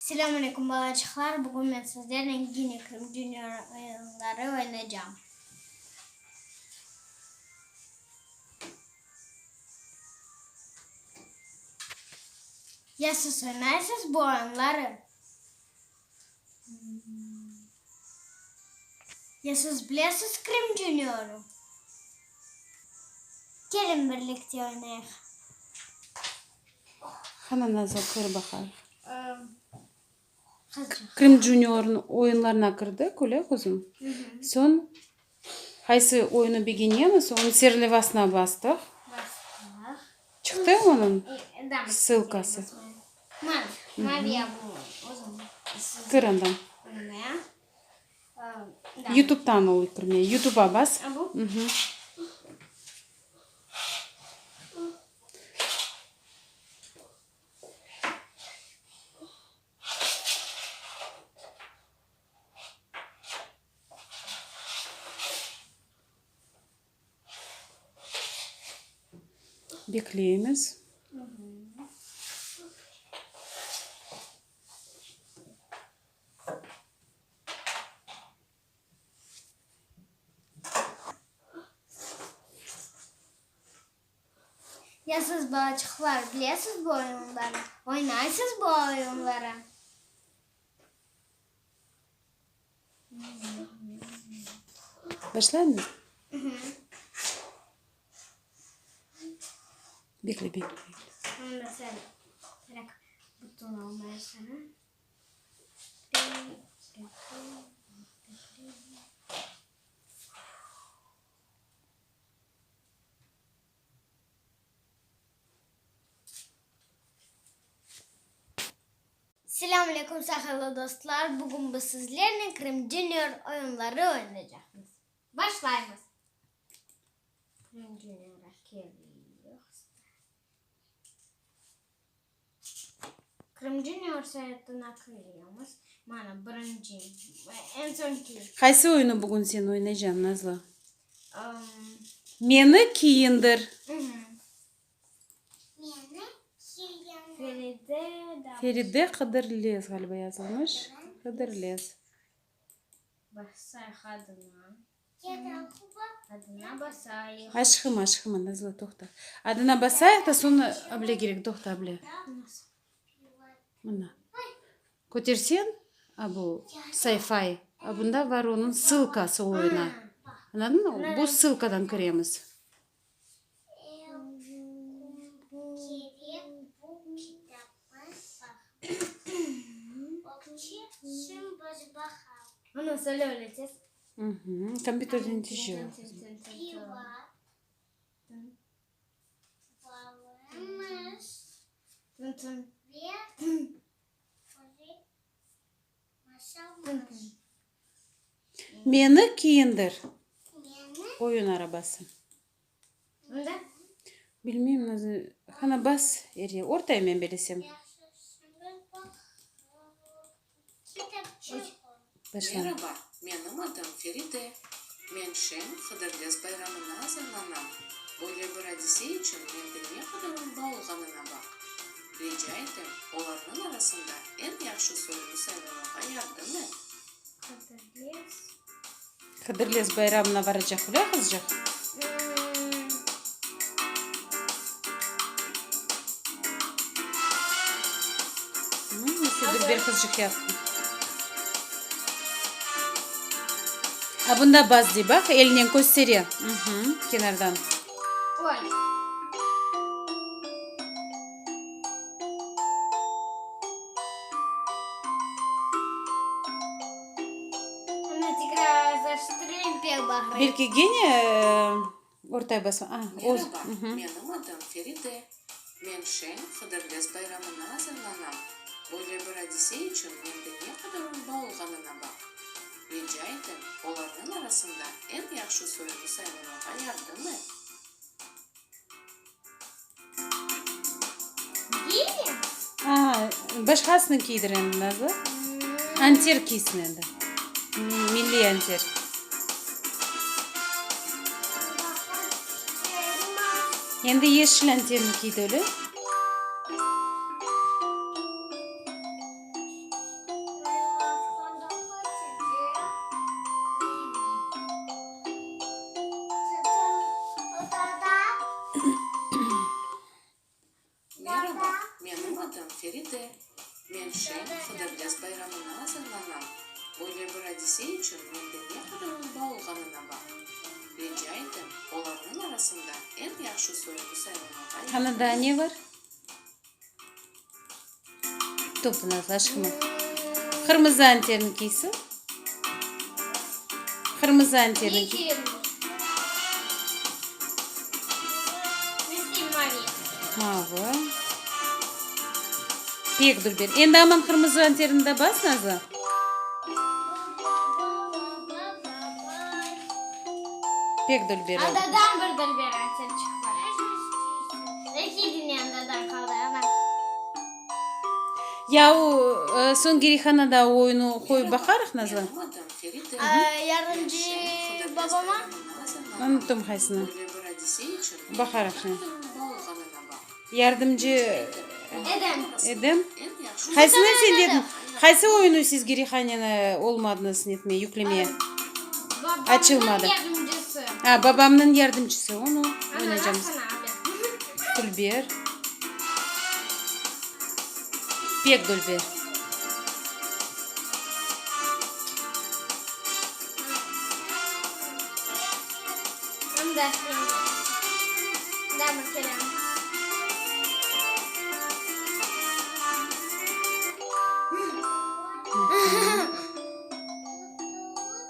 Selâm aleyküm balaçıqlar, bugün men sizlernen gine Krım Junior oyunları oynaycam. Ya siz oynaysız bu oyunları? Ya siz bilesiz Krım Junior'ı? Kelin birlikte oynayıq. Qana Nazlı, kir baqayıq. Krım Juniornıñ oyunlarına kirdik, öyle qızım? Soñ qaysı oyunı begenemiz, onıñ serlevasına bastıq. Çıqtı onıñ ssılkası? Kir andan. Youtubtan ol kirmeye. Youtuba bas. Bekleymiz. Ya siz, balaçıqlar, bilesiz bu oyunları? Oynaysız bu oyunları? Başlaymız? Bekle, bekle, bekle. Selâm aleyküm sahırlı dostlar, bugün biz sizlernen Krım Junior oyunları oynaycaqmız. Başlaymız. Krım Junior'a keliyoruz. Krım Junior saytına kiremiz. Mana birinci, eñ soñki. Qaysı oyunı bugün sen oynayacañ, Nazlı? Meni kiyindir. Feride Qıdırlez ğaliba yazılmış. Qıdırlez. Aşqım, aşqım, Nazlı, toqta. Adına basayıq da, soñra able kerek, toqta, able. Mına. Köterseñ, a bu sayfayı, a bunda bar onıñ ssılkası oyuna. Añladıñmı? Bu ssılkadan kiremiz. Kompyuterden tez Meni kiyindir. Oyun arabası. Bilmeyim, Nazlı. Qana, bas, erye. Ortaya men belesem. Başla. Meraba, menim adım Feride. Men şeñ Hıdırlez bayramına azırlanam. Böyle bir adise içün mende ne qadar urba olğanına baq. Rica etem, olarnıñ arasında eñ yahşı soyunı saylamağa yardım et. Hıdırlez bayramına baracaq öyle qızcıq? Nasıl dülber qızcıq yaptın. A bunda bas dey, baq, elinen köstere. Kenardan. Belki gene ortaya basma. A, Meraba, menim adım Feride. Men şeñ Hıdırlez bayramına azırlanam. Böyle bir adise içün mende ne qadar urba olğanına baq. Rica etem, olarnıñ arasında eñ yahşı soyunı saylamağa yardım et. Başqasını kiydir endi, Nazlı. Anter kiysin endi. Milliy anter. Endi yeşil anterni kiydi, öyle? şeñ Hıdırlez bayramına azırlanam. Böyle bir adise içün mende ne qadar urba olğanına baq. Rica etem, olarnıñ arasında eñ yahşı soyunı saylamağa yardım Qana daa et. ne bar? Toqta, Nazlı, aşqına. Qırmızı anterni kiysin. Qırmızı anterni kiy. Mavı. Pek dülber. Endi aman qırmızı anterni de bas, Nazlı. Pek dülber oldı. Adadan bir dülber anter çıqmadı. Eki dine adadan qaldı, ana. Ya o, soñ Gerihanada o oyunı qoyıp baqarıq, Nazlı? Menim adım Feride. Yardımcı Men şeñ Hıdırlez babama. bayramına azırlanam. Unuttum qaysını. Böyle bir adise içün mende Baqarıq ne şimdi. qadar urba olğanına baq. Yardımcı Edem. Edem. Eñ yahşı Qaysını sen dediñ? Qaysı oyunı siz Gerihaneni olmadıñız netmeye, yüklemeye? Açılmadı. Babamnıñ yardımcısı. A, babamnıñ yardımcısı. Onı oynaycamız. Ana, abi. Dülber. Pek dülber. Anda şimdi. Daa bir kere.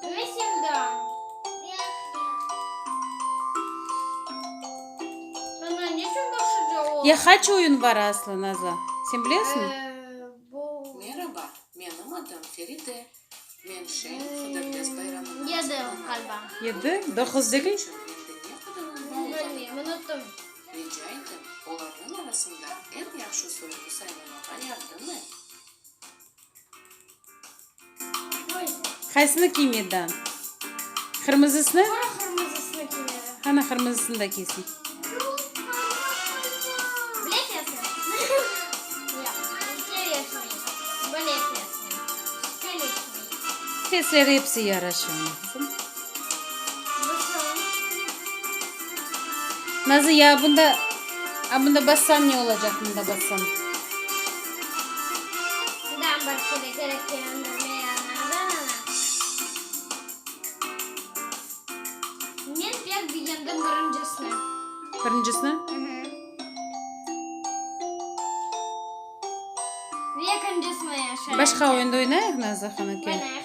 Ne şimdi? Ana, ne içün başıca o? Ya qaç oyun bar aslı, Nazlı? Sen bilesiñmi? Bu... Meraba, menim adım Feride. Men şeñ Hıdırlez bayramına Yedi azırlanam. ğaliba. Yedi? Doquz degil? İçün mende ne qadar urba olğanına Bilmeyim, unuttım. Rica etem, olarnıñ arasında eñ yahşı soyunı saylamağa yardım et. Qaysını kiymedi daa? Qırmızısını? Qara qırmızısını kiymedi. Qana qırmızısını da kiysin. Fesler episi yaraşa oña, qızım. Nazı, ya bunda, a bunda bassan ne olacaq, bunda bassan? Men pek begendim birincisini. Birincisini? Ve ekincisini yaşa. Başqa oyunda oynayıq, Nazlı hanım, kel. Oynayıq.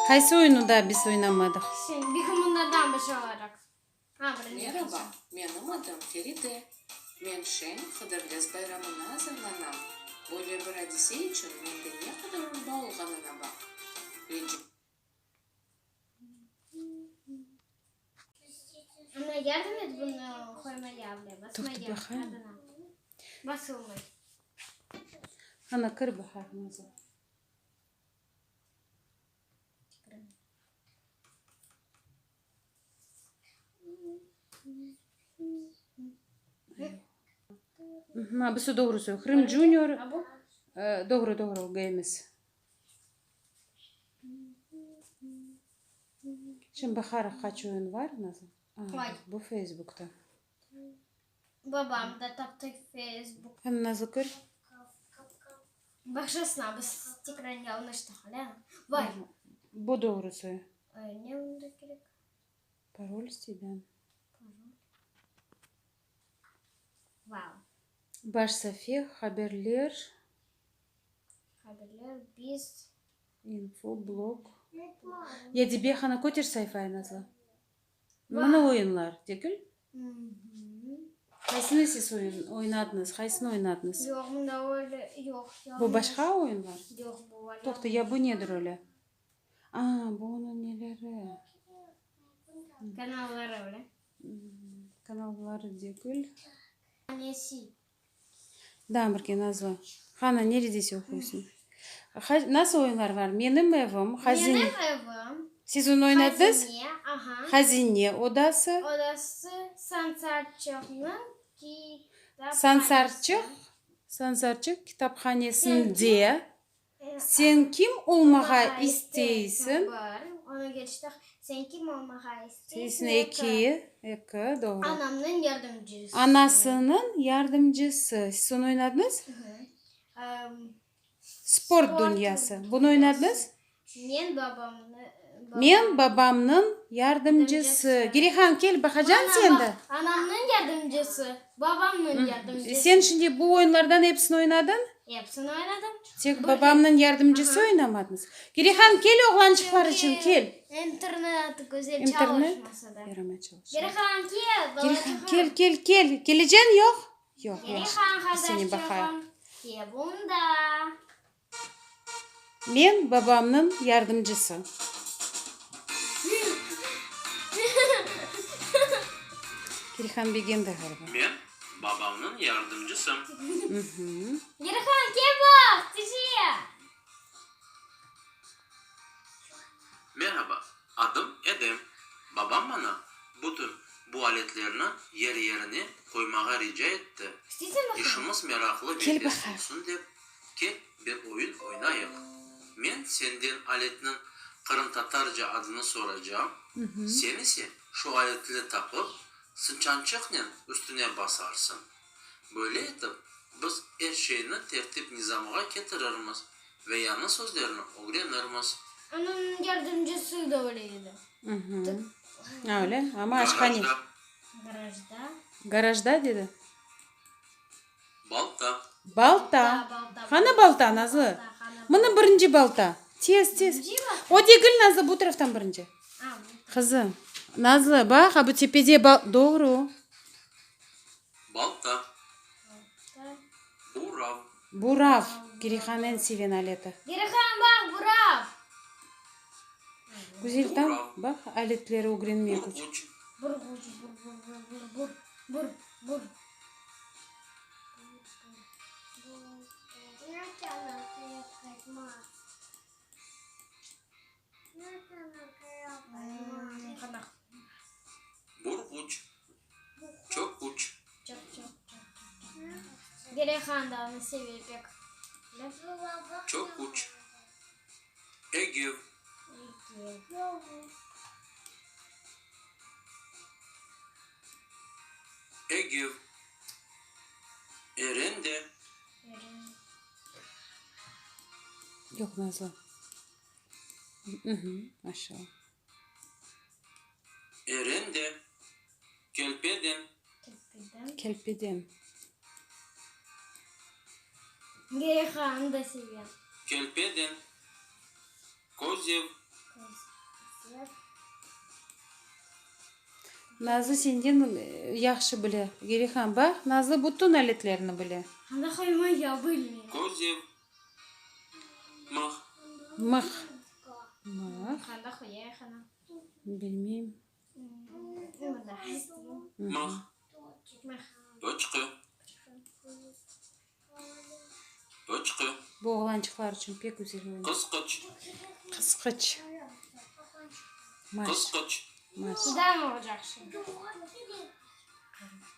Qaysı oyunı daa biz oynamadıq? Şimdi bir bunlardan bir şey olaraq. Ha, birinci. Meraba, menim adım Feride. Men şeñ Hıdırlez bayramına azırlanam. Böyle bir adise içün mende ne qadar urba olğanına baq. Rica. Ana, yardım et bunı qoymaya bile, basmaya Toqta baqayım. adına. Basılmay. Ana, kir baqayım, Nazlı. Ma, bu doğrusı. Qırım Junior, doğru, doğru, Games. Şimdi baqarıq, qaç oyun var, Nazlı. Bu Facebookta. Babam da taptı Facebook. Qani, Nazlı, kir. Başlasına, biz tekrar yanlış taqla. Vay. Bu doğrusı. Ne onda kerek? Parol isteyden. Vau. Baş safe, haberler. Haberler, biz. Info, blog. Ya debe qana köter sayfayı, Nazlı. Mına oyunlar, degil? Qaysını siz oyun, oynadıñız? Qaysını oynadıñız? Yoq, mında öyle yoq. Bu başqa oyunlar? Yoq, bu öyle. Toqta, ya bu nedir öyle? A, bu onıñ neleri? Kanalları öyle. Kanalları degil. Nesi? Daa bir kere, Nazlı. Qana, neredese oquysıñ? Nasıl oyunlar var? Menim evim, hazine. Menim evim. Siz onı oynadıñız? Hazine, aha. Hazine odası. Odası, Sansarçıqnıñ kitaphanesi. Sansarçıq, Sansarçıq kitaphanesinde. Sen kim olmağa isteysiñ? Bir, onı keçtik. Sen kim olmağa isteysiñ? Eki, eki, doğru. Anamnıñ yardımcısı. Anasınıñ yardımcısı. Siz onı oynadıñız? Sport dünyası. Bunı oynadıñız? Men babamnı. Men babamnıñ yardımcısı. Girihan, kel, baqacañ sen de. Anamnıñ yardımcısı, babamnıñ yardımcısı. Sen şimdi bu oyunlardan episini oynadıñ? Episini oynadım. Tek babamnıñ yardımcısı oynamadıñız. Girihan, kel oğlançıqlar içün, kel. İnternet güzel İnternet çalışmasa da. yaramay çalışa. Girihan, kel, Girihan, kel, kel, kel. Keleceñ, yoq? Yoq, yahşı. Girihan, Biz seni baqayıq. qardaşçığım, kel bunda. Men babamnıñ yardımcısı. Kirhan begendi ğaliba. Men babamnıñ yardımcısım. Kirhan, kel baq, tişe! Merhaba, adım Edem. Babam maña bütün bu aletlerni yer-yerine qoymağa rica etti. İşimiz meraqlı ve tez olsun dep, kel bir oyun oynayıq. Men senden aletniñ qırımtatarca adını soracam, sen ise şu aletni tapıp, sıçançıqnen üstüne basarsıñ. Böyle etip, biz er şeyni tertip-nizamğa ketirirmiz ve yañı sözlerni ögrenirmiz. Onıñ yardımcısı da öyle edi. Öyle, amma aşhane. Garajda. Garajda. Garajda dedi. Balta. Balta. Qana balta, Nazlı? Mına birinci balta. Tez, tez. O degil, Nazlı, bu taraftan birinci. Qızım, Nazlı, baq, a bu tepede bal-, Doğru. Balta. Burav. Burav, Girihan eñ seven aleti. Girihan, baq, burav. Güzel tam, baq, aletleri ögrenmek içün. Burğuç. Burğuç, bur, bur, bur, bur, bur, bur, bur. Burğuç, çöküç. Çöküç, egev. Egev, erende. Yoq, Nazlı. Maşallah. Erende, kelpeden. Kelpeden. Kelpeden, közev. Nazlı senden yahşı bile. Gerihan, baq, Nazlı bütün aletlerni bile. Közev. Mıh. Mıh. Mıh. Bilmeyim. Mıh. Pıçqı. Pıçqı. Bu oğlançıqlar içün pek güzel oyun. Qısqıç. Qısqıç. Maş. Qısqıç. Maş.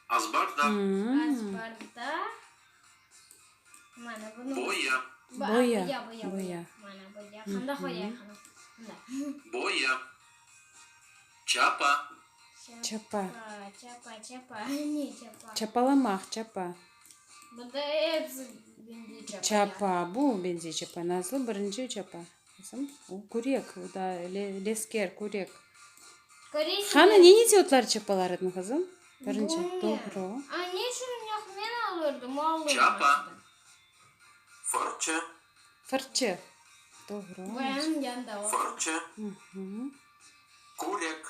Azbarda. Boya. Boya. Boya. Boya. Çapa. Çapa. Çapalamaq, çapa. Çapa, bu benze çapa. Nazlı birinci çapa. Qızım, o kürek, o da lesker, kürek. Qani, ne nete otlar çapalar ediñ, qızım? Birinci, doğru. Çapa. Fırçı. Fırçı, doğru. Fırçı. Kürek.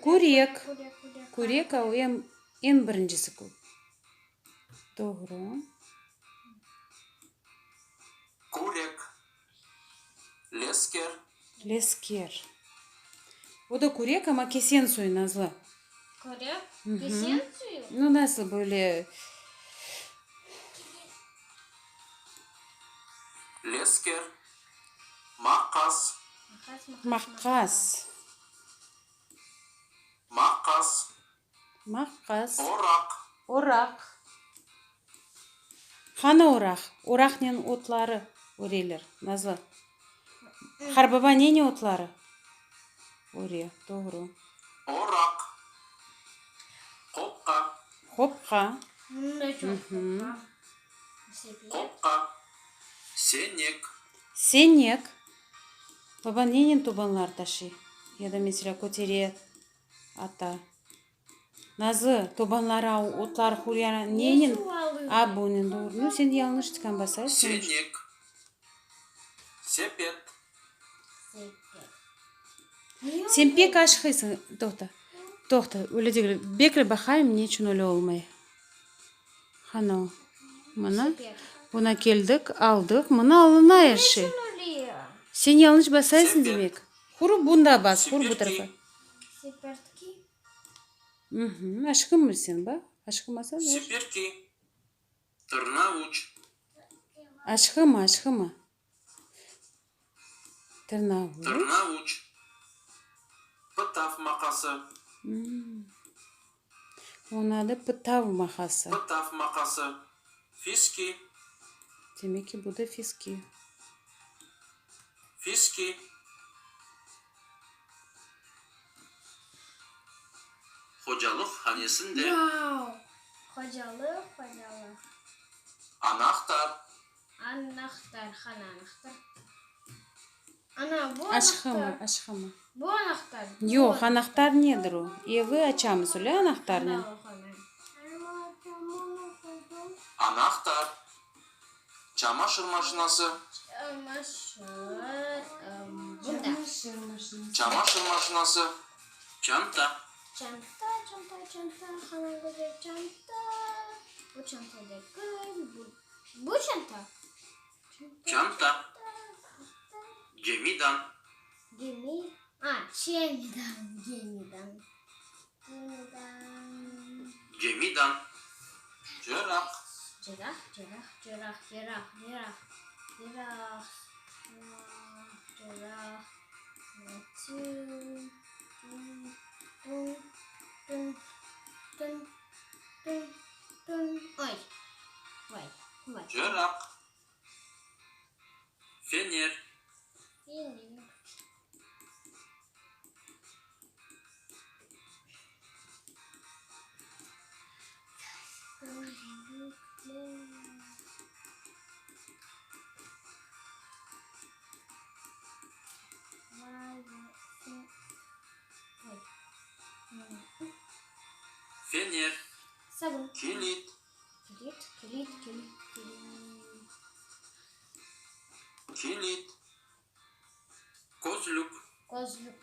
Kürek. Kürek, o eñ, eñ birincisi. Doğru. Kürek. Lesker. Lesker. O da kürek, amma kesen suyu, Nazlı. Kürek? Kesen suyu? Nu, nasıl böyle? Lesker. Maqas. Maqas. Maqas. Maqas. Oraq. Oraq. Qani oraq? Oraqnen otları öreler, Nazlı. Qarbaba nene otları öre? Doğru. Oraq. Qopqa. Qopqa. Qopqa. Qopqa. Senek. Senek. Baba nenen tobanlar taşıy? Ya da, meselâ, kötere, ata? Nazlı, tobanlar, otlar, hurya nenen? A, bunen, doğru. Nu, sen yañlış tükân basaysıñ. Senek. Sepet. Sen pek aşıqıysıñ. Toqta, toqta, öyle degil. Bekle baqayım, ne içün öyle olmay. Qana o. Mına, buna keldik, aldıq. Mına alına er şey. Sen yañlış basaysıñ demek. Quru bunda bas, quru bu tarafa. Aşıqınmı sen, baq. Aşıqmasañ. Sipirki. Tırnavuç. Aşıqınma, aşıqınma. Tırnavuç. Tırnavuç. Pıtav maqası. Onıñ adı pıtav maqası. Pıtav maqası. Fiski. Demek ki, bu da fiski. Fiski. Hocalıq hanesinde. Vau! Hocalıq, hocalıq. Anahtar. Anahtar, qana anahtar? Ana, bu Aşqımı, anahtar. aşqımı. Bu anahtar. Yoq, anahtar nedir o? Evi açamız öyle anahtarnen. Anahtar. Çamaşır maşinası. Çamaşır, bunda. Çamaşır maşinası. Çanta. Çanta, çanta, çanta, qana güzel çanta. Bu çanta degil, bu. Bu çanta. Çanta. Cemidan. Gemi, a, çemidan, gemidan, gemidan. Cemidan. Çıraq. Çıraq, çıraq, çıraq, çıraq, çıraq, çıraq, çıraq, tün, tün, tün, tün, tün, tün, tün, oy. Vay, vay. Çıraq. Fener. Fener. Fener. Sabun. Kilit. Kilit, kilit, kilit, kilit. Kilit. Közlük. Közlük.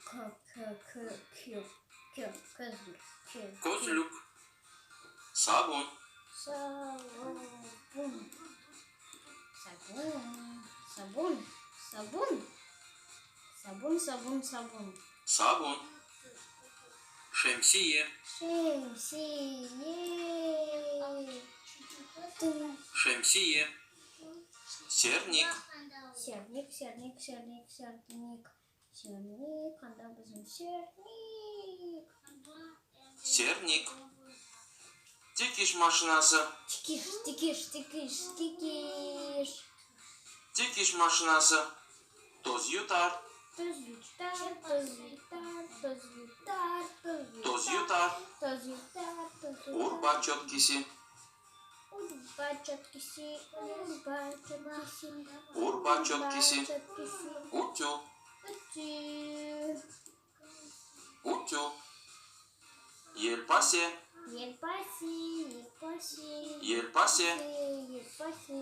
K, k, k, q, q, közlük, q. Közlük. Sabun. Sabun. Sabun, sabun, sabun. Sabun, sabun, sabun. Sabun. Şemsiye. Şemsiye. Şemsiye. Sernik. Sernik, sernik, sernik, sernik. Sernik, anda bizim sernik. Sernik. Tikiş maşinası. Tikiş, tikiş, tikiş, tikiş. Tikiş maşinası. Toz yutar. Toz yutar, toz yutar, toz yutar, toz yutar. Toz yutar. Toz yutar, toz yutar. Urba çötkisi. Urba çötkisi, urba çötkisi. Urba çötkisi. Ütü. Ütü. Ütü. Yelpase. Yelpase, yelpase. Yelpase. Yelpase.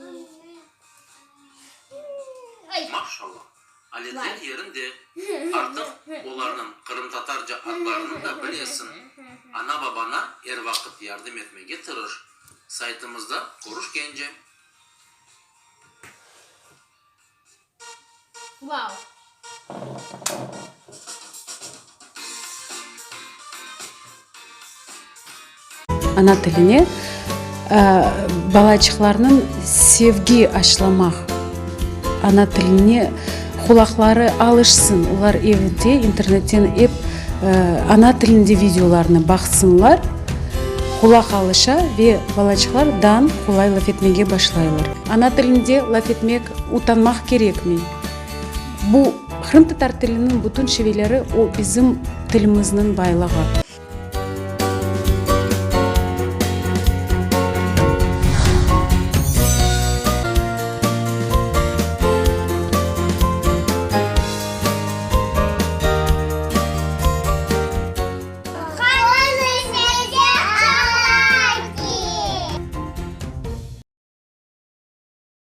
Ay. Maşallah, aletler yerinde, artıq olarnıñ qırımtatarca adlarını da bilesiñ. Ana-babana er vaqıt yardım etmege tırış. Saytımızda körüşkence! Vau! Ana tiline balaçıqlarnıñ sevgi aşlamaq, ana tiline qulaqları alışsın, olar evde internetten ep ana tilinde videolarnı baqsınlar, qulaq alışa ve balaçıqlar dan qolay laf etmege başlaylar. Ana tilinde laf etmek utanmaq kerekmey. Bu qırımtatar tiliniñ bütün şiveleri, o bizim tilimizniñ baylığı.